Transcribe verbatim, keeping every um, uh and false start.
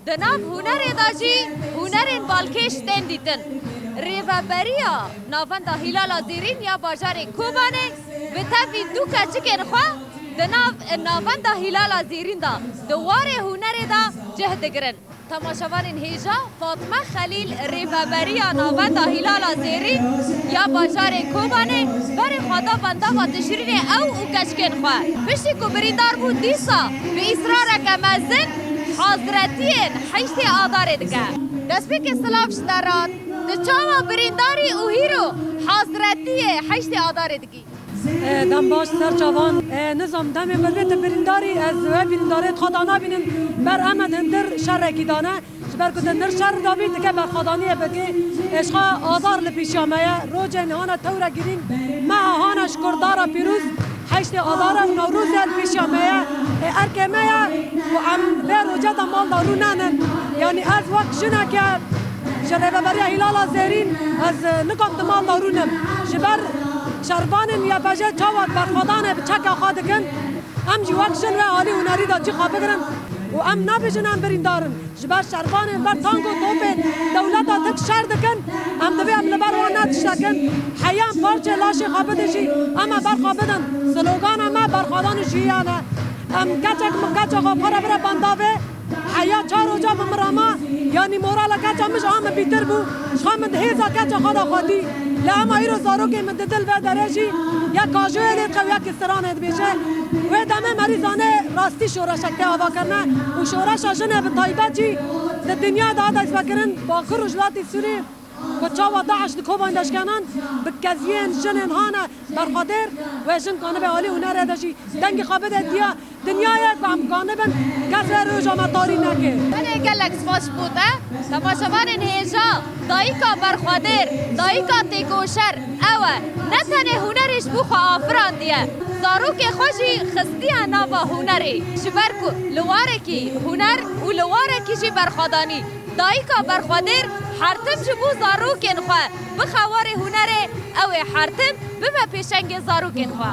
Di nav hunerê de jî hunerên balkêş tên dîtin. Rêveberiya Navenda Hîlala Zêrîn ya bajarê Kobanê bi tevî du keçikên xwe di nav Navenda Hîlala Zêrîn de di warê hunerê de cih digirin. Temaşevanên hêja, Fatme Xelîl, rêveberiya Navenda Hîlala Zêrîn ya bajarê Kobanê, berê xwe da bendava tişrînê ew û keçikên xwe. Piştî ku birîndar bû, dîsa bi îsrareke mezin hazretiyên heştê Adarê dike. Destpêkê silav ji te re, tu çawa birîndarî û hîro hazretiyê heştê Adarê dikî? E, dem baş ser çavan. E, nizam demê min vê te birîndarî, ez wê birîndarê xwe da nabînim. Ber Emed hindir şerekî dane. Ji ber ku te nir şer dabî, dike berxwedaniyê bikî. Êşqa Adar li pîşiya me ye. Rojên hane tewre girîng, meha hane ji kurdara pîroz, heştê Adar e û Newroz e li pîşiya me ye. Ê erkê me ye ku em vê roce de mal da rû nenin. Yanî ez wek jineke ji Rêveberiya Hîlala Zêrîn, ez, e, nikom di mal da rûnim. Ji ber şervanên Y P J çawa berxwedanê bi çeka xwe dikin, em jî wek jin ve alî hunerî de cî xwe bigirin û em nabêjin em birîndar in. Ji ber şervanên ber tank û topên dewleta Tirk şer dikin, em divê em li ber wan ne tiştekin. Heya em parçê laşê xwe bidin jî, em ê ber xwe bidin. Slogana me berxwedan û jiyan e. Em keçek min keça xwe para bire bandavê, heya çar roja min mirama, yanî morala keça min ji a min bîtir bû. Ji xwe min di hêza keça xwe de xwedî. Lê ema îro zarokê min di dil vê derê jî, ya kajoyê lê dixew, ya ki stranê dibêje. Wê demê merî zanê rastî şoreşek tê avakirine û şoreşa jinê bi taybet jî di dinya de hat destvekirin. Bakur Rojhilatê Sûriyê ku çawa DAIŞ di Kobanê de şikenan, bi keziyên jinên hane berxwedêr, wê jin kanibe alî hunerê de jî dengê xwe bide diya dinyayê ku em kanibin kes vê roja me tarî neke. Belê, gelek spas ji bo te. Temaşevanên hêja, dayika berxwedêr, dayika têkoşer ew e. Ne tenê hunerê ji bo xwe afirandiye, zarokê xwe jî xistiye nava hunerê. Ji ber ku li warekî huner û li warekî jî berxwedanî, dayika berxwedêr her tim ji bo zarokên xwe bixe warê hunerê, ew ê her tim bibe pêşengê zarokên xwe.